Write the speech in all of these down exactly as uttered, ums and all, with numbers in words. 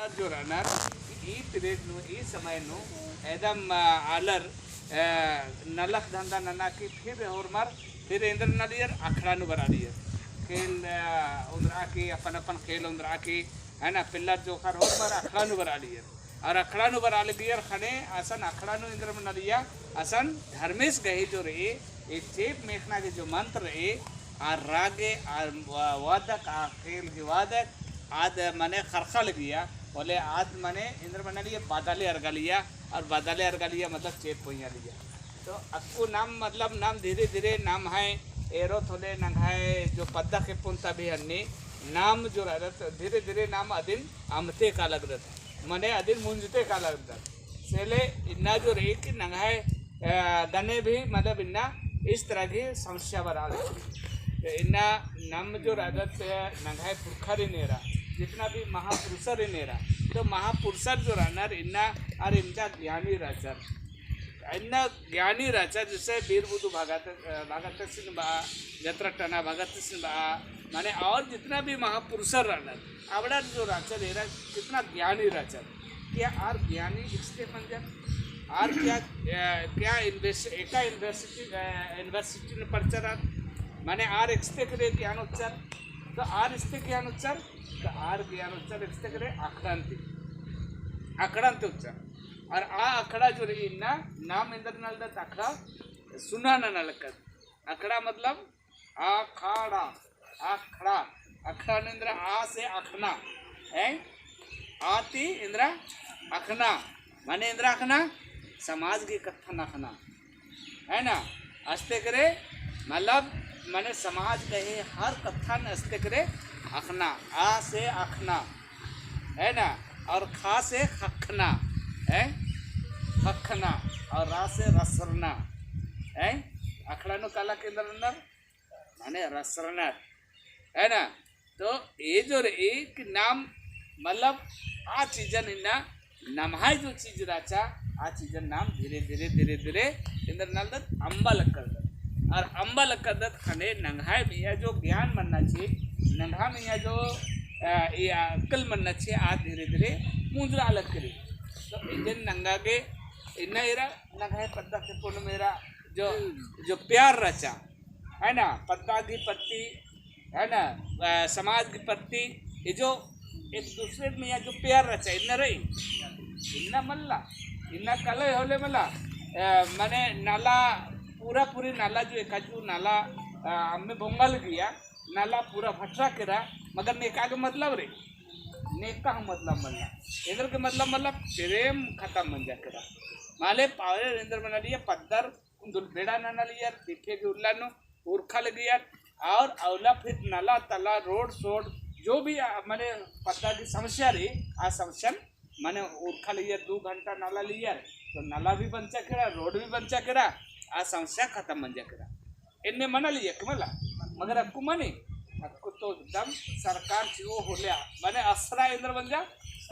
आलर जो रअनर, ई period नू, ई समय नू, एकदम, आ, आलर, आ, नलख धंधा नना की फिर होरमर, फिर एन्देर ननालियर, अखड़ा नू बरआलियर। खेल, आ, ओन्दरआ की, अपन अपन खेल ओन्दरआ की, है ना, पिल्लर जोंख़र होरमर अखड़ा नू बरआलियर। और अखड़ा नू बरआ लगियर ख़ने, असन अखड़ा नू एन्देर मनालिया, असन धर्मेस गही जो रई, ई चेंप मेख़ना गे जो मंत्र रई, आ रागे, आ वा-, वादक, आ खेल गे वादक, आद मने ख़रख़ा लगिया, होले आद मने एन्देर मनालिया बदाले अरगालिया, और बदाले अरगालिया मतलब चेंप पोइयालिया। तो अक्कु नाम मतलब नाम धीरे धीरे नम्है एरोत होले नंग्है जो पद्दा खेप्पन ता भी हन्नी नाम जो रअदत धीरे धीरे नाम अदिन अम्बते का लगदत, मने अदिन मुंजते का लगदत। से ले इन्ना जो रई कि नंग्है, अ, गने भी मतलब इन्ना इस तरह की समस्या बरआ लगी। तो इन्ना नम जो रअदत नंग्है पुरखर ही नेरा, जितना भी महापुरुषर ही नेरा, तो महापुरुषर जो रअनर इन्ना अर इमचा ज्ञानी रहचर। इन्ना ज्ञानी रहचर, जैसे बीर बुधु भगत, अ, भगतसिन बआ, जतरा टना भगतसिन बआ, माने और जितना भी महापुरुषर रअनर, अबड़र जो रहचर, एरा कितना ज्ञानी रहचर। क्या आर ज्ञानी एकसते मंजर? आर क्या, अ, क्या invest-, एका university, अ, university नू पढ़चर आर? माने आर एकसते करे ज्ञान उच्चर, तो आर एकसते ज्ञान उच्चर, तो आर ज्ञान उच्चर एकसते करे अखड़ान्ती, अखड़ान्ती उच्चर। और आ अखड़ा जो रई इन्ना नाम एन्देर नलदत अखड़ा सुना नना लक्कत। अखड़ा मतलब अखड़ा, अखड़ा, अखड़ा नू एन्देर आ से अख़ना, हैं? आ ती एन्देर अख़ना, माने एन्देर अख़ना, समाज गे कत्थन अख़ना, है ना? अस्ते करे, मतलब, माने समाज गही हर कत्थन अस्ते करे अख़ना, आ से अख़ना, है ना? और ख़ा से ख़क्खना, हैं? ख़क्खना, और रा से रसरना, हैं? अखड़ा नू काला केंद्र ननर, माने रसरनर, है ना? तो ये जो रई कि नाम, मतलब, आ चीजन इन्ना नम्है जो चीज रहचा, आ चीजन नाम धीरे धीरे, धीरे धीरे एन्देर नलदत अम्बा लक्कदत। और अम्बा लक्कदत ख़ने नंग्है मइय्याँ जो ज्ञान मन्ना ची, नंग्है मइय्याँ जो, अ, ये अक्कल मन्ना ची, आ धीरे धीरे मुंजरा लक्करी। तो इजन नंगा गे इन्ना एरा नंग्है पद्दा के पूर्ण मेरा जो, जो प्यार रहचा, है ना, पद्दा की पत्ती, है ना, अ, समाज की पत्ती, ये जो एक दूसरे में या जो प्यार रहचा, इन्ना रई, इन्ना मल्ला, इन्ना कले होले मल्ला, अ, माने नाला, पूरा पूरी नाला जो एकाजू नाला, अ, अम्मे बोंगा लगिया, नाला पूरा भटरा केरा, मगर नेका के मतलब रई, नेका हूँ मतलब मल्ला, एन्देर के मतलब मल्ला, प्रेम खतम मंजा केरा, माले पावरे एन्देर मनालिया पद्दर उन्दुल बेड़ा ननालियर, दिखे भी उल्ला नू उरखा लगियर, और अउला फिर नला तला, रोड सोड, जो भी, आ, माने पद्दा की समस्या रई, आ समस्या माने उरखा लगियर, दू घंटा नला लियर, तो नला भी बंचा केरा, रोड भी बंचा केरा, आ समस्या खतम मंजा केरा। एन्ने मनालियर कि मला, मगर अक्कु मनी, अक्कु तो एकदम सरकार चिओ होले, माने असरा एन्देर मंजा,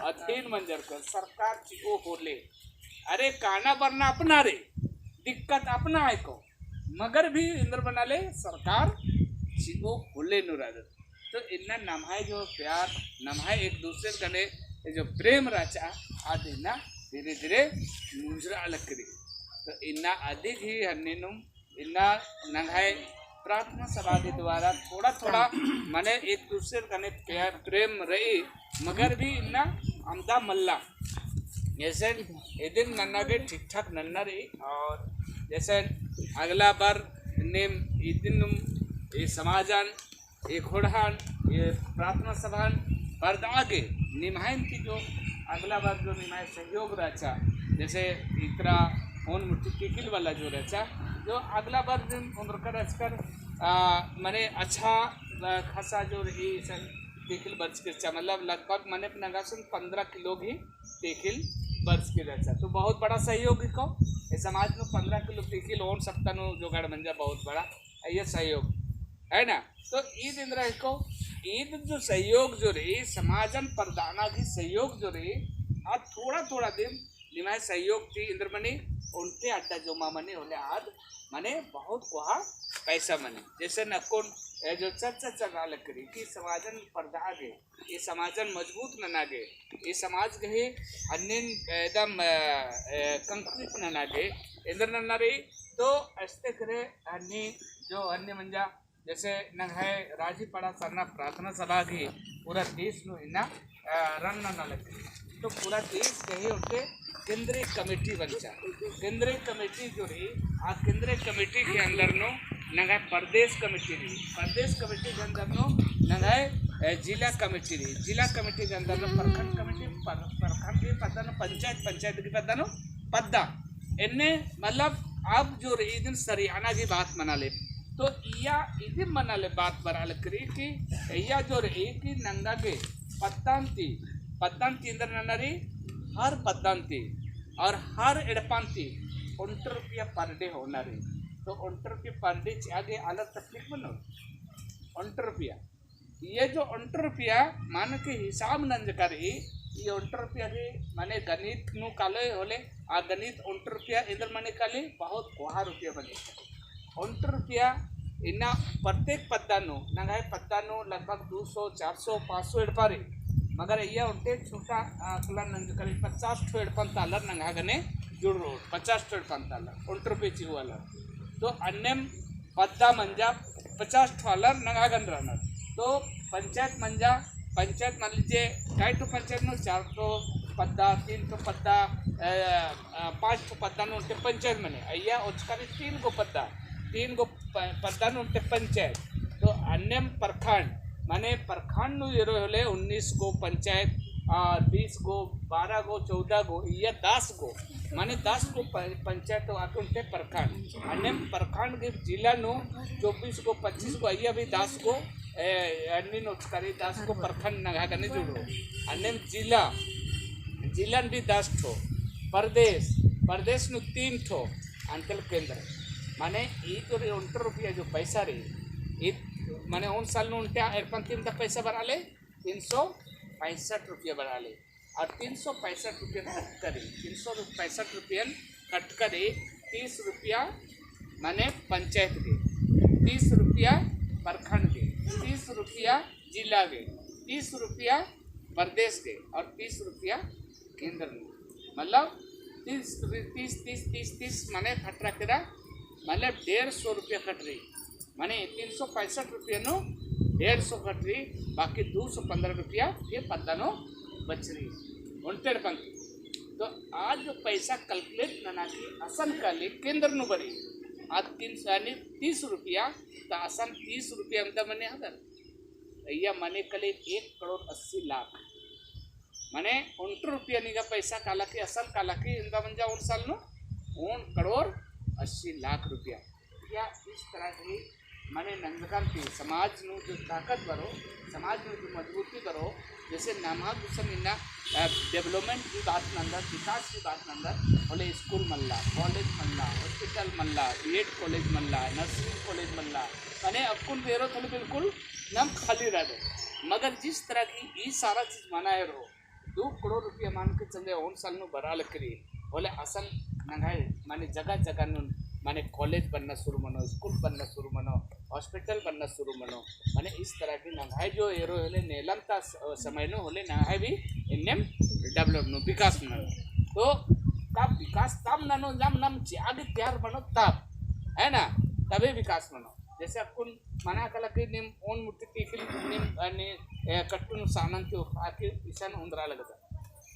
अधीन मंजर कर, सरकार चिओ होले। अरे काना बरना अपना रई, दिक्कत अपना है को, मगर भी एन्देर मनाले सरकार चिओ होले नू रअदत। तो इन्ना नम्है जो प्यार, नम्है एक दूसरे गने जो प्रेम रहचा, आद इन्ना धीरे धीरे मुंजरा लक्करी। तो इन्ना अदिगही हन्नी नुम इन्ना नंग्है प्रार्थना सभा के द्वारा थोड़ा थोड़ा माने एक दूसरे गने प्यार प्रेम रई, मगर भी इन्ना अमदा मल्ला। जैसे इदिन नन्ना गे ठीक ठाक नन्ना रई, और जैसे अगला बार नीम इदिन नुम ई समाजन, ई खोड़हन, ई प्रार्थना सभान परदआ गे निम्हैन ती जो अगला बार जो निम्है सहयोग रहचा, जैसे इतरा ओन मुट्ठी तिखिल वाला जो रहचा, जो अगला बार दिन उन्द्रकर रहचकर, आ, माने अच्छा, आ, खासा जो रई सन तिखिल बरचकर रहचा, मतलब लगभग माने नंगा सन पन्द्रह किलो गही तिखिल बरचकर रहचा। तो बहुत बड़ा सहयोग हिको, ए समाज नू पन्द्रह किलो तिखिल ओन सप्ताह नू जोगाड़ मंजा बहुत बड़ा, ये सहयोग, है ना? तो ईद एन्द्रा हिको, ईद जो सहयोग जो रई, समाजन परदअना गही सहयोग जो रई, आ थोड़ा थोड़ा दिम निम्है सहयोग ती एन्द्र मनी, ओन्टे अड्डा जोमा मनी होले आद, माने बहुत कोहा पैसा मनी। जैसे अक्कुन ए, जो चर्चा चलरआ लगी कि समाजन परदआ गे, ई समाजन मजबूत नना गे, ई समाज गही हन्निन एकदम, अ, अ, concrete नना गे, एन्देर नन्ना रई, तो अस्ते करे हन्नी जो हन्नी मंजा जैसे नंग्है राजीपाड़ा सरना प्रार्थना सभा गही पूरा देश नू इन्ना, अ, रन नना लगी। तो पूरा देश गही ओन्टे केंद्रीय कमेटी बंचा। केंद्रीय कमेटी जो रई, आ केंद्रीय कमेटी के अंदर नू नंग्है प्रदेश कमेटी रई। प्रदेश कमेटी के अंदर नू नंग्है, अ, जिला कमेटी रई। जिला कमेटी के अंदर नू प्रखंड कमेटी, पर-, प्रखंड गही पद्दा नू पंचायत, पंचायत गही पद्दा नू पद्दा। एन्ने मतलब अब जो रई इदिन सरियाना गही बात मना ले। तो इया इदिन मना ले बात बरआ लगी कि इया जो रई कि नंगा गे पद्दान ती, पद्दान ती एन्देर नना रई, हर पद्दान ती और हर एड़पान ती ओन्टे रुपया per day होना रई। तो ओन्टे रुपया per day चिआ गे आलर तकलीफ मनो, ओन्टे रुपया। ये जो ओन्टे रुपया माने के हिसाब नंजका रई, ये ओन्टे रुपया गे माने गणित नू कालो होले, आ गणित ओन्टे रुपया एन्देर मने काली बहुत कोहा रुपया बने। ओन्टे रुपया इन्ना प्रत्येक पद्दा नू, नंग्है पद्दा नू लगभग दो सौ, चार सौ, पाँच सौ एड़पा रई। मगर इया ओन्टे छोटा, आ, कला नंजका रई पचास ठो एड़पन ता आलर नंग्है गने जुड़रओ, पचास ठो एड़पन ता आलर, ओन्टे रुपया चिआ आलर। तो अन्नेम पद्दा मंजा पचास ठो आलर नंग्है गने रअनर। तो पंचायत मंजा, पंचायत मान लीजिए, कई ठो पंचायत नू चार ठो पद्दा, तीन ठो पद्दा, अ, अ, पाँच ठो पद्दा नू ओन्टे पंचायत मने। अइया ओचका रई तीन गो पद्दा, तीन गो प-, पद्दा नू ओन्टे पंचायत। तो अन्नेम प्रखंड, माने प्रखंड नू एरो होले उन्नीस गो पंचायत, और बीस गो, बारह गो, चौदह गो, इया दस गो, माने दस गो प-, पंचायत तो आके ओन्टे प्रखंड। अन्नेम प्रखंड गे जिला नू चौबीस गो, पच्चीस गो, अइया भी दस गो, ए, अन्निन ओचका रई दस गो प्रखंड नंग्है गने जुड़रओ। अन्नेम जिला, जिलन भी दस ठो, प्रदेश, प्रदेश नू तीन ठो, अन्ते ले केंद्र। माने ई तो रई ओन्टे रुपया जो पैसा रई, ई माने ओन साल नू ओन्टे एड़पन ती एवंदा पैसा बरआ ले, तीन सौ पैंसठ रुपया बरआ ले। और तीन सौ पैंसठ रुपया कटका रई, तीन सौ पैंसठ रुपया कटका रई, तीस रुपया माने पंचायत गे, तीस रुपया प्रखंड गे, तीस रुपया जिला गे, तीस रुपया प्रदेश गे और तीस रुपया केंद्र नू। मतलब तीस, तीस, तीस, तीस, तीस माने खटरा केरा, मतलब डेढ़ सौ रुपया कटरई। माने तीन सौ पैंसठ रुपया नू डेढ़ सौ कटरई, बाकी दो सौ पन्द्रह रुपया फिर पद्दा नू बचरई। ओन्टे एड़पन ती। तो आ जो पैसा calculate नना की असन काली केंद्र नू बरई। आ तीन सौ यानी तीस रुपया, तो असन तीस रुपया एवंदा मने हदर। अइया मने काली एक करोड़ अस्सी लाख। माने ओन्टे रुपया निंगा पैसा काला की, असन काला की, एवंदा मंजा ओन साल नू ओन करोड़ अस्सी लाख रुपया। या इस तरह की माने नंजकन ती समाज नू जो ताकत बरओ, समाज नू जो मजबूती बरओ, जैसे नम्है गुसन इन्ना, अ, development की बात नंदर, विकास की बात नंदर, होले school मल्ला, college मल्ला, hospital मल्ला, B.Ed college मल्ला, nursing college मल्ला, माने अक्कुन बेरो थोले बिल्कुल नम खाली रअदत। मगर जिस तरह की ई सारा चीज मना एरो, दो करोड़ रुपया मान के चले ओन साल नू बरआ लगी रई, होले असन नंग्है माने जगह जगह नू माने college बनना शुरू मनो, school बनना शुरू मनो, hospital बनना शुरू मनो, माने इस तरह की नंग्है जो एरो होले नेलम ता स-, समय नू होले नंग्है भी इन्नेम develop नू विकास ननो। तो तब विकास तब ननो जब नम चिआ गे तैयार बनो तब, है ना, तबे विकास मनो। जैसे अक्कुन मना कला कि नीम ओन मुट्ठी तीखिल नीम, अ, नी, ए, कट्टुन सानन ती उठा के इसन उंदरा लगदर।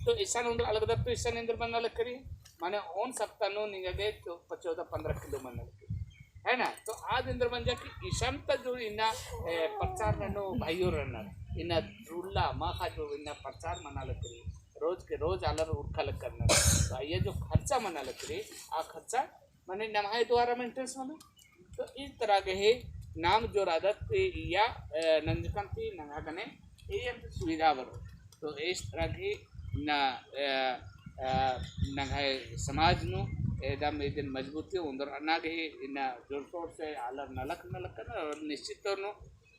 तो इसन उंदरा लगदर तो इसन एन्देर मना लगी रई, माने ओन सप्ताह नू निंगा गे तो प-, चौदह पन्द्रह किलो मना लगी रई। है ना? तो आद एन्देर मंजा कि इसन ता जो इन्ना, ए, प्रचार ननो भाइयोर रअनर, इन्ना रुल्ला माखा जो इन्ना प्रचार मना लगी रई, रोज के रोज आलर उरखा लगी रअनर। तो अइया जो खर्चा मना लगी रई, आ खर्चा माने नम्है द्वारा maintenance मनो। तो इस तरह गे ही नाम जो रअदत या, अ, नंजकन ती नंगा गने ए अंत सुविधा बरओ। तो इस तरह गे ना, अ, अ, नंग्है समाज नू एकदम इदिन मजबूती उंदरना गे ही इन्ना जोर शोर से आलर नलख नलख करना और निश्चित तौर नू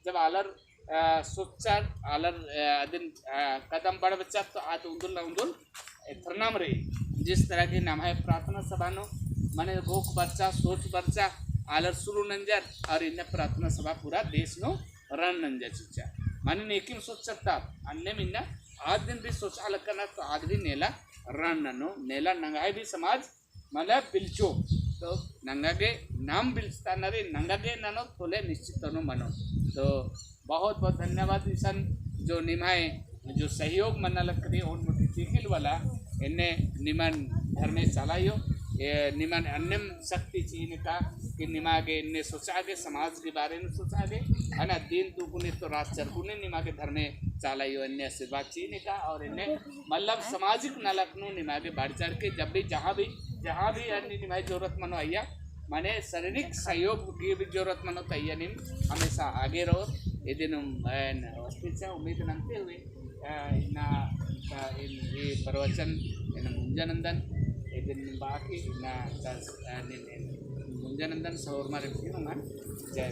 जब आलर, अ, सोचचर, आलर, अ, अदिन, अ, कदम बढ़बचर, तो आद उन्दुल ना उन्दुल एथरनाम रई। जिस तरह की नम्है प्रार्थना सभा नू, मने घोख बरचा, सोच बरचा, आलर शुरू नंजर, और इन्ना प्रार्थना सभा पूरा देश नू रअन नंजा चिच्चा। माने नेकिम सोचता, अन्नेम इन्ना आद दिन भी सोचआ लक्कना तो आद भी नेला रअन ननो, नेला नंग्है भी समाज मतलब बिल्चो, तो नंगा गे नाम बिल्चता नरे, नंगा गे ननो, तोले निश्चित तनो मनो। तो बहुत बहुत धन्यवाद इसन जो निम्है जो सहयोग मना लकरी ओन मुठी चिखिल वाला एन्ने निमन धर्मे चालायो। ए निमन अन्नेम शक्ति चिअन का कि निमा गे एन्ने सोचा गे समाज के बारे में सोचा गे है ना, दिन दुगुने तो रात चरगुने निमा गे धर्मे चालायो एन्ने आशीर्वाद चिअन का और एन्ने मतलब सामाजिक नलख नू निमा गे बढ़ चढ़ के जब भी जहाँ भी जहाँ भी अन्ने निम्है जरूरत मनो अइया, माने शारीरिक सहयोग की भी जरूरत मनो तो अइया नीम हमेशा आगे रओ। इदिन एन वस्ती से उम्मीद नन्ते हुए, अ, इन्ना, अ, इन, ये प्रवचन इन मुंजा नन्दन, इदिन बाकी इन्ना, अ, इन, इन मुंजा नन्दन सौर मारे फिर मन। जय।